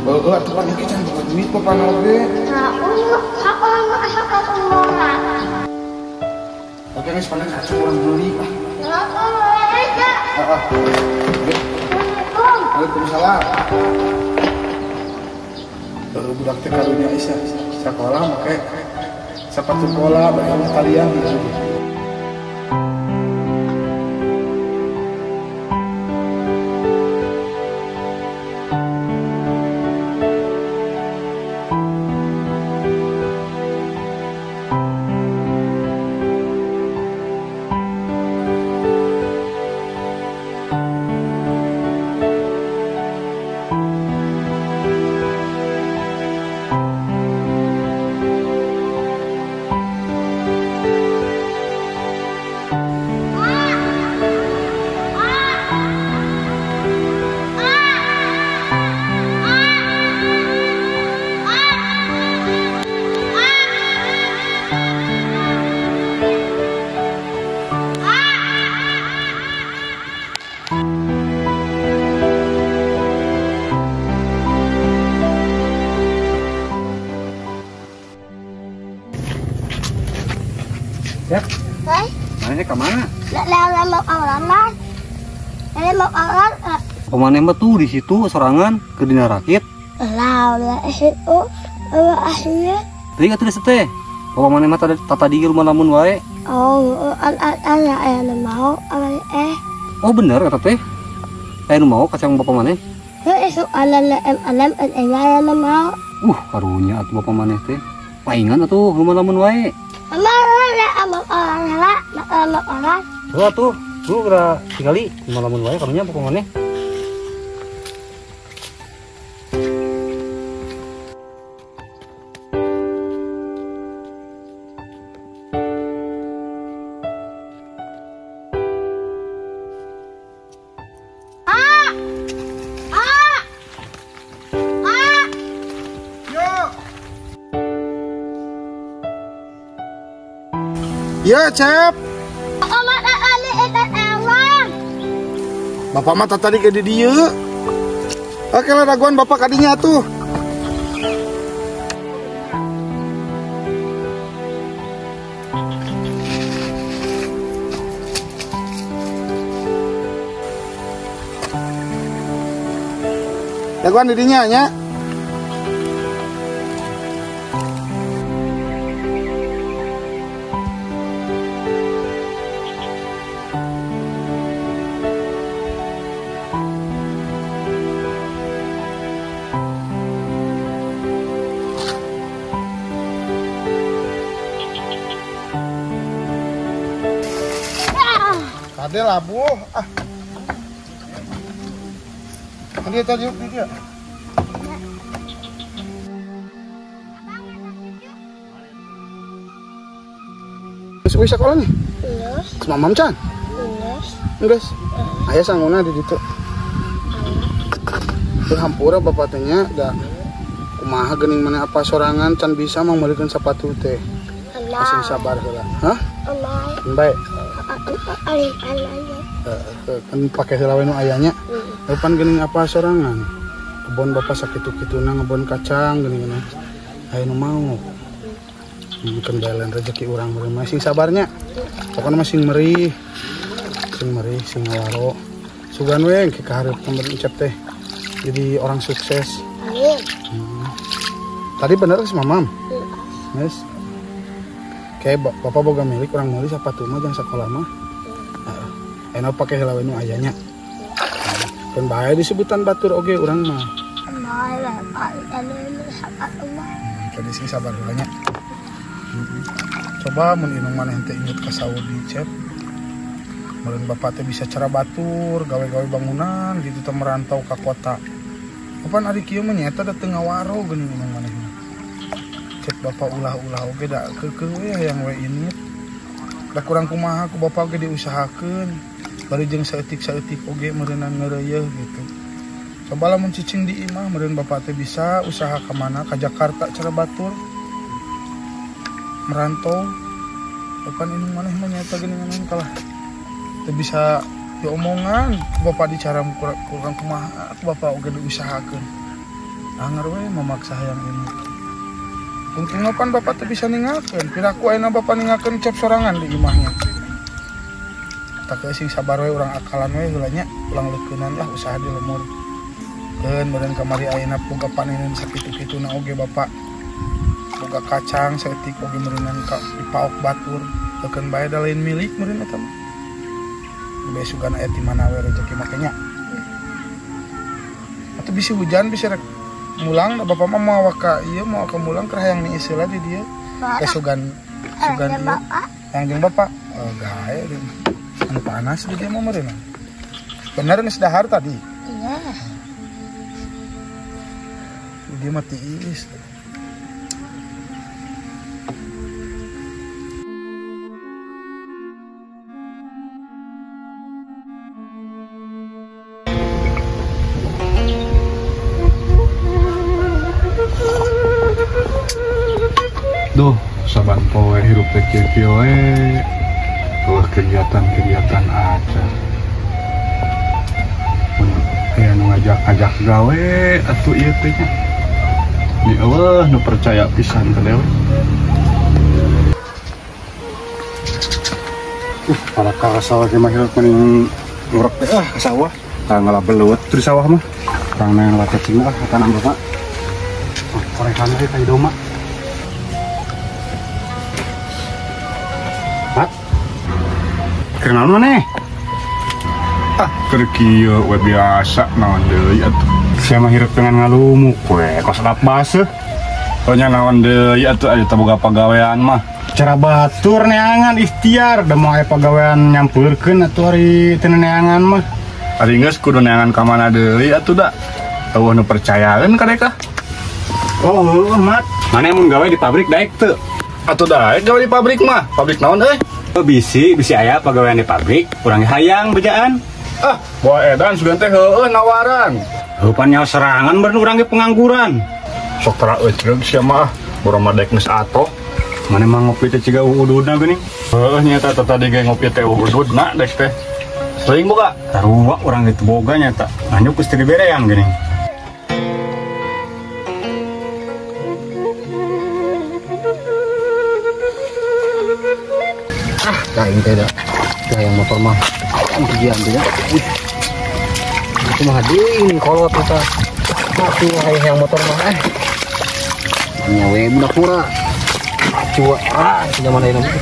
Heeh, atuh kan ieu can boga duit bapak oge. Oke, geus panen kacang urang meuli ah. Heeh. Waalaikumsalam. Budak teh karunya isa sakola make sepatu bola bari eueuh talian gitu. Siap. Mana ke mana? Pemane mah tuh di situ sorangan ke dina rakit. Tadi atuh desa teh. Pemane mah tata di rumah lamun wae. Oh, mau. Oh bener kata teh. Aya nu mau kacang bapak maneh? Karunya atuh bapak maneh teh. Paingan atuh rumah lamun wae. Tuh tuh, lu kira tinggali malamun wae karunya bapak maneh. Ya, Cep. Bapak mah tadi ke di dieu. Oke lah daguan bapak kadinya tuh. Daguan didinya nya. Kade labuh ah. Dia tadi dia. Wis sekolah nih? Geus. Mamam can? Geus. Geus. Aya sanguna di ditu. Teu hampura bapak teh nya da kumaha geuning maneh apa sorangan can bisa mangmeulikeun sapatu teh. Sing sabar heula. Hah? Bae. Kan pake heula we nu aya nya. Pan geuning apa sorangan. Kebon bapak sakitu-kituna ngebon kacang geuning aya nu mau. Mungkin balen rezeki urang meureun sing sabarnya. Pokona mah sing merih. Sing merih, sing ngawaro. Sugan we ke kahareup meureun Encep teh. Jadi orang sukses. Amin. Tadi bener sih mamam. Yes. Kayak bapak boga milik orang meuli sapatu mah jang sakola mah. Heeh. Enak pake heula we nu aya nya. Kan bae disebutan batur oge urang mah. Tadi sing sabar heula nya. Coba mun inung maneh teh inget ka Saudi Cep. Meureun bapak teh bisa cara batur, gawe-gawe bangunan gitu teh merantau ka kota. Kapan ari kieu mah nyaeta da teu ngawaro geuning inung maneh mah. Cek bapak ulah-ulah oge da keukeuh we hayang we ini. Da kurang kumaha ku bapak oge diusahakeun. Bari jeung saeutik-saeutik oge meureunan ngeureuyeuh gitu. Coba lamun cicing di imah meureun bapak teh bisa usaha ka mana ka Jakarta cara batur. Merantau. Kapan inung maneh mah nyaeta geuningan kalah teu bisa Diomongan ku bapak dicara kurang kumaha ku bapak oge diusahakeun. Anger we memaksa hayang ini. Untungna pan bapak teu bisa ninggalkeun. Piraku ayeuna bapak ninggalkeun Cep sorangan di imahnya. Tak sing sabar we urang akalan we heula nya, ulang leukeunan lah usaha di lemur. Keun meureun kamari ayeuna boga panenan sakitu-kituna oge bapak. Boga kacang saeutik oge meureunan ka dipaok batur. Leukeun bae da lain milik meureun eta mah. Besugan aya ti mana we rezeki mah nya. Atuh bisi hujan bisi rek mulang da bapak mah moal ka ieu moal ka mulang keur hayang niis heula di dieu. Sugan sugan ieu. Yang jeung bapak. Oh gae deui. Anu panas di dieu mah meureun. Bener geus dahar tadi? Iya. Dia mah tiis. Duh, saban poe hirup teh kieu-kieu we. Tuh kegiatan-kegiatan aja. Mun aya nu ngajak-ngajak gawe atuh ieu teh nya. Ni eueuh nu percaya pisan ka dewe. Para ka sawah ge mah hirup mending ngurek teh ah ka sawah. Tah ngalah belut di sawah mah. Urang neang cacing mah tanam bapak. Korekan we ka doma. Mat. Keur naon maneh? Ah, keur kieu we biasa naon deui atuh. Sia mah hirup dengan ngalumuk we, kos lap baseuh. Oh nya naon deui atuh aya teh boga pagawean mah. Cara batur neangan ikhtiar, da moal aya pagawean nyampeurkeun atuh ari teu neangan mah. Ari geus kudu neangan ka mana deui atuh da. Eueuh nu percayaeun ka deka. Oh, heueuh Mat. Maneh mun gawe di pabrik daek teu? Atuh daek gawe di pabrik mah. Pabrik naon euy? Oh, bisi aya pagawean di pabrik, urang hayang bejaan. Ah, boa edan sugan teh heueuh nawaran. Heuh pan nyaho serangan beureun urang ge pengangguran. Sok tara eucreug sia mah, urang mah daek geus atoh. Maneh mah ngopi teh ciga ududna geuning. Heueuh nya eta tadi ge ngopi teh ududna daek teh. Sering boga? Sarua urang ge teu boga nya eta. Nanyuk geus teu diberean geuning. Ah, aing teh da. Yang motor mah ujian teh ya. Itu mah deui kolot eta. Atuh hayang motor mah eh. Nya we budak murah. Cua ah zaman ayeuna mah.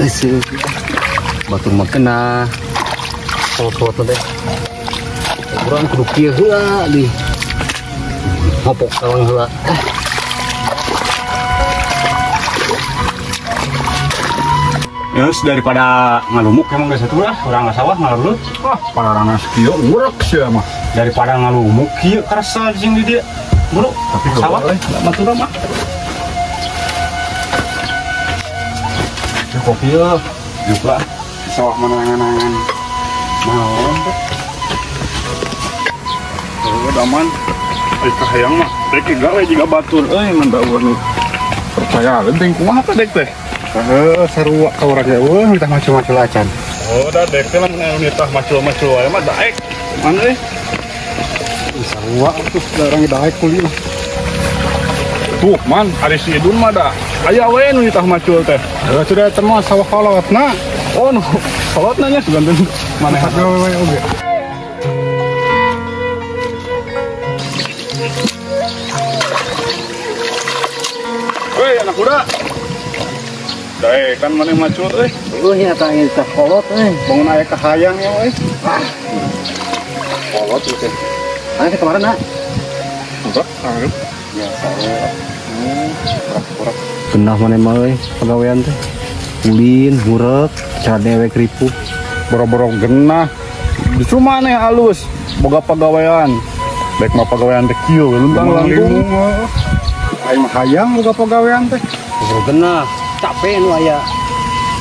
Eueuh. Batur mah kena. Kolot-kolot teh. Urang kudu kieu heula deui. Ngopok kaleng heula. Yes, daripada ngalumuk emang geus atuh lah, urang ka sawah ngalulut. Ah, pararana kieu ngurek sia mah. Daripada ngalumuk kieu karasa jeung di dieu. Buru, tapi sawah eueuh batur mah. Ya kopi yeuh. Yuk lah, sawah menangan-nangan. Naon teh? Heueuh daman. Ai kahayang mah, dek gawe jiga batur euy mun da eueuh nu percaya leuting kumaha teh dek teh. Heuh, sarua ka urang ge eueuh nitah macul-macul acan. Oh, da dek teh lamun anu nitah macul-macul wae mah daek. Mana euy? Sarua atuh da urang ge daek kuli mah. Tuh, man, ari si Idun mah da aya we nu nitah macul teh. Heuh, sudah eta mah sawah kolotna. Oh, nu kolotna nya sugan teh maneh gawe we oge. Weh, anak muda. Daek kan maneh macul euy. Eueuh nya eta teh kolot euy. Bangun aya kahayang ya euy. Ah. Kolot ieu teh. Mana teh kemarin, nak? Enggak, anggap. Biasa we. Kurak-kurak. Genah maneh mah euy pagawean teh. Ulin, ngurek, cara dewek ripuh. Boro-boro genah. Justru maneh halus boga pagawean. Baik mah pagawean teh kieu we lembang langkung. Aing mah hayang boga pagawean teh. Boro genah. Capek nu aya.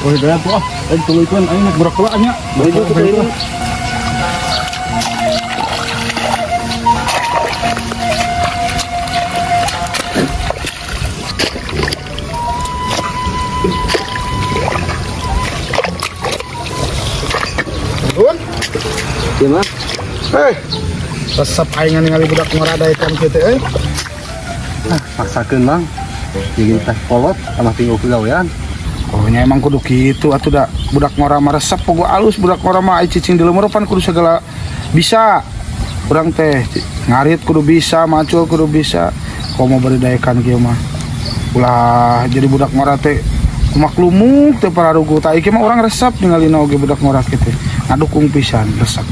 Oh, daya tuh ah. Aing tuluykeun aing nek burak heula nya. Baju kitu ini. Ieu mah. Resep aing ningali budak ngora daekan kieu teh euy. Ah, paksakeun Mang. Jadi teh kolot sama tinggal gawean. Oh nya emang kudu kitu atuh da budak ngora mah resep pogo alus budak ngora mah ai cicing di leumeur pan kudu segala bisa. Urang teh ngarit kudu bisa, macul kudu bisa. Komo bari daekan kieu mah. Ulah jadi budak ngora teh kumaklumuk teh pararugu tah ieu mah urang resep ningalina oge budak ngora kieu teh. Ngadukung pisan resep.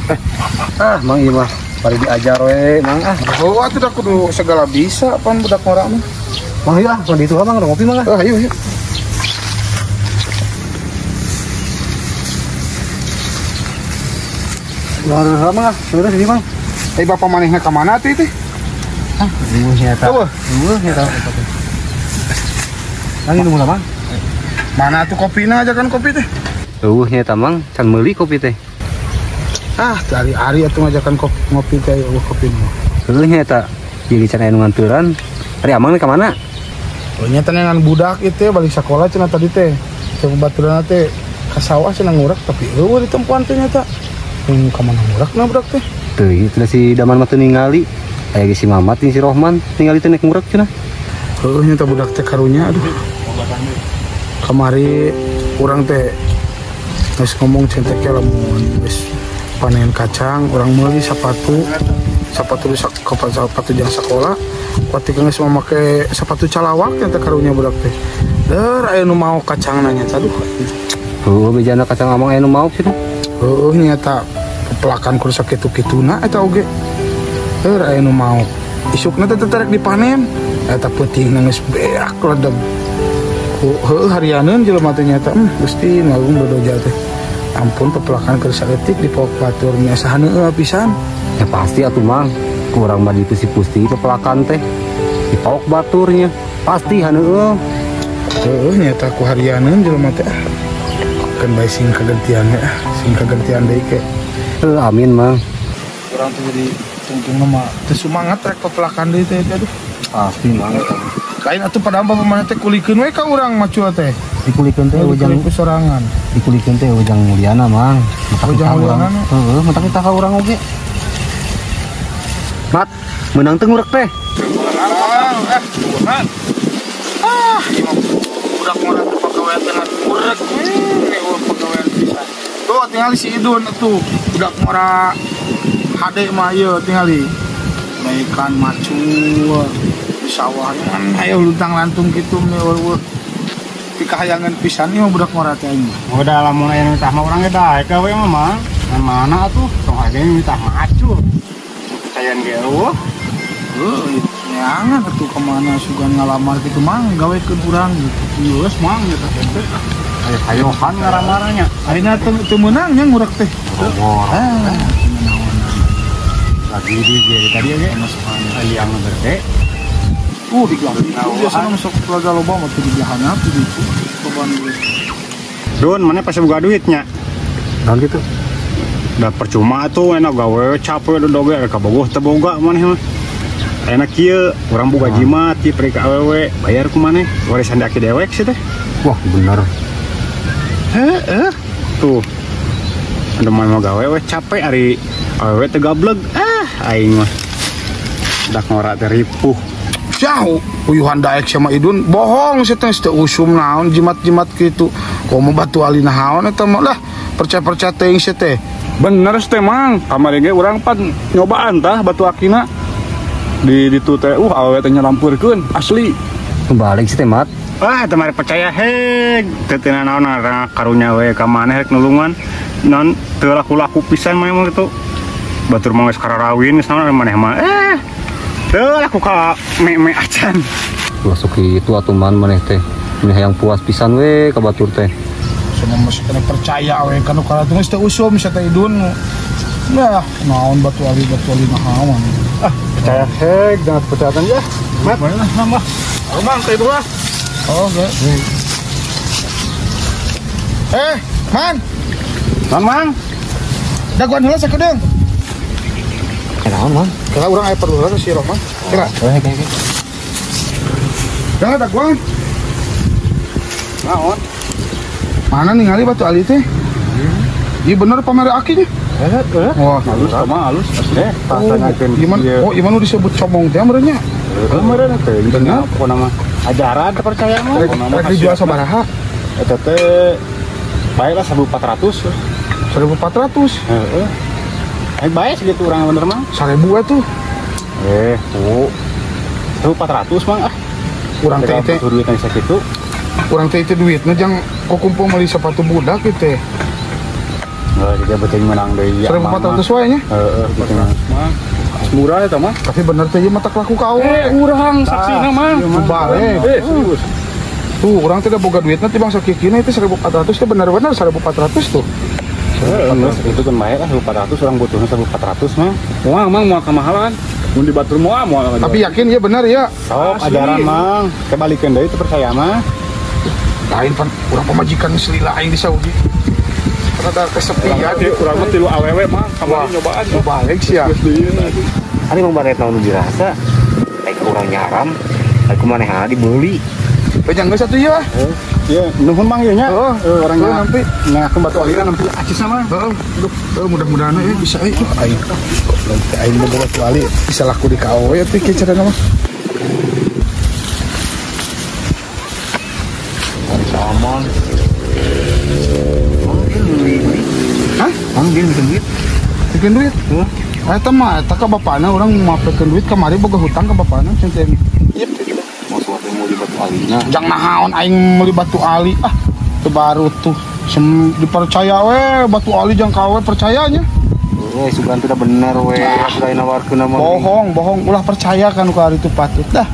Mang ieu mah bari diajar we Mang ah. Oh atuh da kudu segala bisa pan budak ngora mah. Mang ieu ah, pan ditu Mang ngopi Mang ah. Ayo ayo. Luar Mang ah, sebenarnya sini Mang. Bapak manehna ka mana teh teh? Ah, eueuh nya eta. Eueuh nya eta. Mang minum lah Mang. Mana tuh kopina aja kan kopi teh? Eueuh nya eta Mang, can meuli kopi teh. Ah, ari-ari atuh ngajakan kopi ngopi teh eueuh kopi mah. Heueuh nya eta, jadi can aya nu nganturan. Ari Amang ka mana? Oh nya tenengan budak ieu balik sakola cenah tadi teh. Teh baturan teh ka sawah cenah ngurek tapi eueuh di tempuan teh nya eta. Ka mana ngurekna budak teh? Teu, itu si Daman mah teu ningali. Aya ge si Mamat jeung si Rohman ningali teh nek ngurek cenah. Heueuh nya budak teh karunya aduh. Kamari urang teh geus ngomong centek lamun geus panen kacang urang meuli sepatu sepatu sepatu jang sekolah ketika geus make sepatu calawak teh karunya budak teh. Der aya nu mau kacang nanya aduh. Heueuh bejana kacang amang aya nu mau cenah. Heueuh nya pepelakan kudu sakitu-kituna eta oge. Der aya nu mau. Isukna teh terek dipanen eta peutingna geus beak ledeg. Heueuh harianeun jelema teh nyata Gusti ngalung dodoja teh. Ampun pepelakan keur saeutik di pok batur nya sahaneueul pisan. Ya pasti atuh Mang, kurang mah ditu si Pusti pepelakan teh. Di pok baturnya pasti haneueul. Heueuh nyata ku harianeun jelema teh. Keun bae sing kagantian we, sing kagantian deui ke. Heuh amin Mang. Urang teh jadi tungtungna mah teu sumangat rek pepelakan deui teh aduh. Pasti Mang. Lain atuh padahal bapak mana teh kulikeun we ka urang macul teh. Dikulikeun teh ujang ku sorangan. Dikulikeun teh ujang mulyana Mang. Ujang mulyana. Heeh, mentak kita ka urang oge. Mat, meunang teu ngurek teh. Ah, ieu mah budak ngora teh pagawean teh ngurek we, eueuh pagawean pisan. Tuh tingali si Idun atuh, budak ngora hade mah ieu tingali. Baikan macul di sawah kan ayo luntang lantung gitu eueuh pikahayangan pisan ieu mah budak ngora teh aing. Udah lamun aya nu tah mah urang ge daek we mah Mang. Mana atuh tong aja nu tah macul. Percayaan ge eueuh. Heuh, neangan atuh ka mana sugan ngalamar kitu Mang gawekeun urang gitu. Geus Mang gitu teh. Ayo-ayohan ngaramarnya. Ayeuna teu meunang nya ngurek teh. Ah, lagi di jadi tadi oge liang gede. Di belah itu biasanya masuk keluarga loba mah di belah handap di ditu. Dun, mana pasti boga duitnya? Naon kitu? Da percuma atuh enak gawe capek doge ka bogoh teu boga maneh mah. Enak kieu, urang boga jimat ti pre ka awewe, bayar ku maneh, warisan di aki dewek sih teh. Wah, bener. Heeh. Tuh. Anu mah gawe we capek ari awewe teu gableg. Ah, aing mah. Dak ngora teh ripuh. Jauh uyuhan daek sama Idun bohong sih teh teu usum naon jimat-jimat kitu. Komo batu alina naon eta mah lah percaya-percaya teuing sih teh. Bener sih teh Mang, kamari ge urang pan nyobaan tah batu akina. Di ditu teh awewe teh nyalampurkeun asli. Kembali sih teh Mat. Wah, teh mari percaya heg. Teu teu naon karunya we ka maneh rek nulungan. Non teu laku-laku pisan mah emang kitu. Batur mah geus kararawin geus naon maneh mah. Teu laku ka me-me acan. Masuk kitu atuh man maneh teh. Maneh hayang puas pisan we ka batur teh. Sama masih kena percaya we kanu karatu geus teu usum sia teh Idun. Nah, naon batu ali naon. Ah, percaya heg jangan percayaan ya. Mat, mana nambah. Mang teh dua. Oh, oke. Man. Man, Mang. Daguan heula sakedeung. Naon, Mang? Kira urang aya perlu heula si Rohman. Kira. Oke, oke. Jangan daguan. Naon? Mana ningali batu ali teh? Iya bener pamere aki nya. Wah, halus sama halus asli. Gimana? Oh, gimana disebut comong teh meureun nya? Heeh, meureun teh. Bener pokona mah. Ajaran teu percaya mah. Rek dijual sabaraha? Eta teh bae lah 1400. 1400. Heeh. Eh bae segitu urang bener mah. 1000 atuh. Oh. 1400 mah ah. Urang teh teh duitna sakitu. Urang teh itu duitna jang kukumpul meuli sepatu budak ieu teh. Heuh, dia beuteung menang deui. 1400 wae nya. Heeh, gitu mah. Murah eta mah. Tapi bener teh ieu mah tak laku ka awe. Urang saksina mah. Balik. Serius. Tuh, urang teh boga duitna tibang sakikina itu 1400 teh bener-bener 1400 tuh. Heeh, itu kan bae lah 1400 urang butuhna 1400 mah. Moal mang moal kamahalan. Mun di batur moal moal. Tapi yakin ya bener ya. Sok ajaran mang, kebalikeun deui teu percaya mah. Lain pan urang pamajikan selila aing di Saudi. Rada kesepian urang mah tilu awewe mah kamari nyobaan. Balik sia. Ari mah baret naon dirasa. Ai urang nyaram, ai kumaneha dibeli. Pejang geus atuh ieu ah. Iya, nuhun mang ieu nya. Heeh, urang nampi ngaku batu aliran nampi acis mah. Heeh. Duh, mudah-mudahan ya bisa euy. Aing. Aing boga batu ali bisa laku di KO ya teh kieu carana mah. Aman. Hah? Mang dia bikin duit. Bikin duit? Heeh. Eta mah eta ka bapana urang mapekeun duit kamari boga hutang ka bapana cenah teh. Ieu mau suatu mau di batu alina. Jang nahaon aing meuli batu ali ah. Teu baru tuh dipercaya we batu ali jang kawe percayanya. Eh sugan teh bener we sudah nawarkeun mah. Bohong, bohong ulah percaya kan ku ari itu patut dah.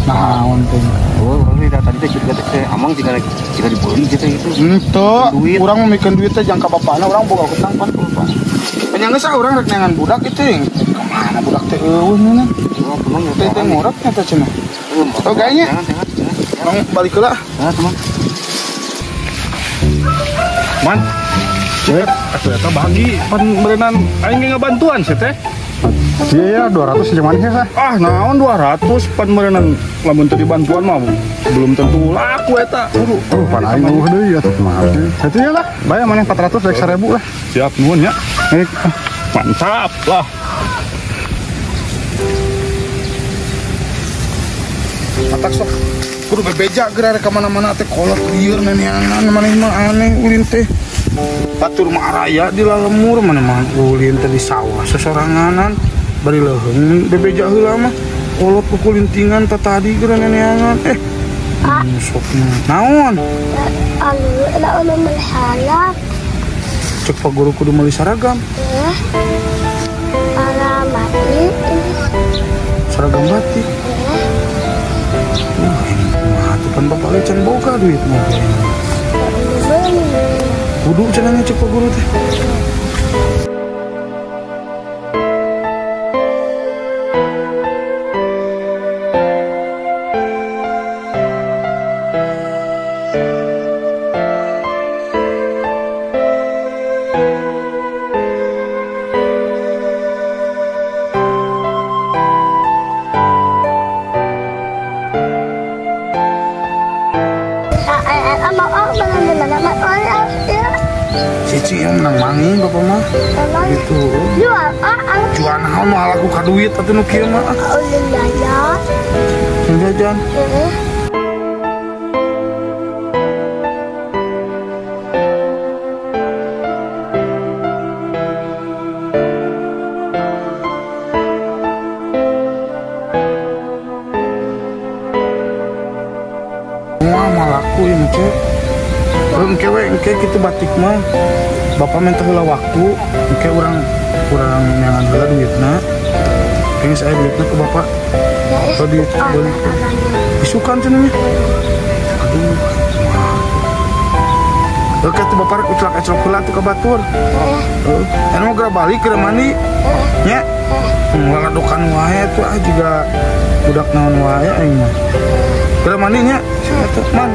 Naon teh. Oh, urang teh tadi teh curiga teh amang jika dibeli gitu gitu. Henteu, urang mah duit teh jang ka bapana urang boga hutang pan ka bapana. Penyang geus urang rek neangan budak itu. Kemana budak teh eueuh nya. Teh teh ngorek nya teh cenah. Oh kayaknya. Orang balik heula. Nah, teman. Man. Cek, atuh eta bagi pan berenang aing ge ngabantuan sih teh. Iya, 200 jeung maneh sah. Ah, naon 200 pan berenang lamun teu dibantuan mah belum tentu laku eta. Aduh, pan aing eueuh deui atuh mah. Satu ya lah, bayar maneh 400 rek 1000 lah. Siap nuhun nya. Mantap lah. Matak sok kudu bebeja geura rek ka mana-mana teh kolot lieur neneangan maneh mah aneh ulin teh. Batur mah araya di lalemur maneh mah ulin teh di sawah sesoranganan bari leuheung bebeja heula mah kolot kukulintingan teh tadi geura neneangan sok naon? Anu anu melhalak. Cek pak guru kudu meuli seragam. Batik. Seragam batik. Wah, tuh kan bapak le can boga duit mah. Kudu cenah cek pak guru teh. Cici yang menang mangi bapak mah gitu. Jual naon mah laku ka duit atuh nu kieu mah. Jajan. Jajan. Wah, mah laku ieu mah cek. Engke we engke kitu batik mah. Bapak minta heula waktu, engke urang neangan heula duitna. Engke saya duitna ke bapak. Atau di beli. Isukan cenah nya. Aduh. Oke tuh bapak rek uclak-eclok heula tuh ka batur. Heeh. Anu mah geura balik geura mandi. Nya. Ngaladokan wae tuh ah juga budak naon wae aing mah. Geura mandi nya. Atuh man.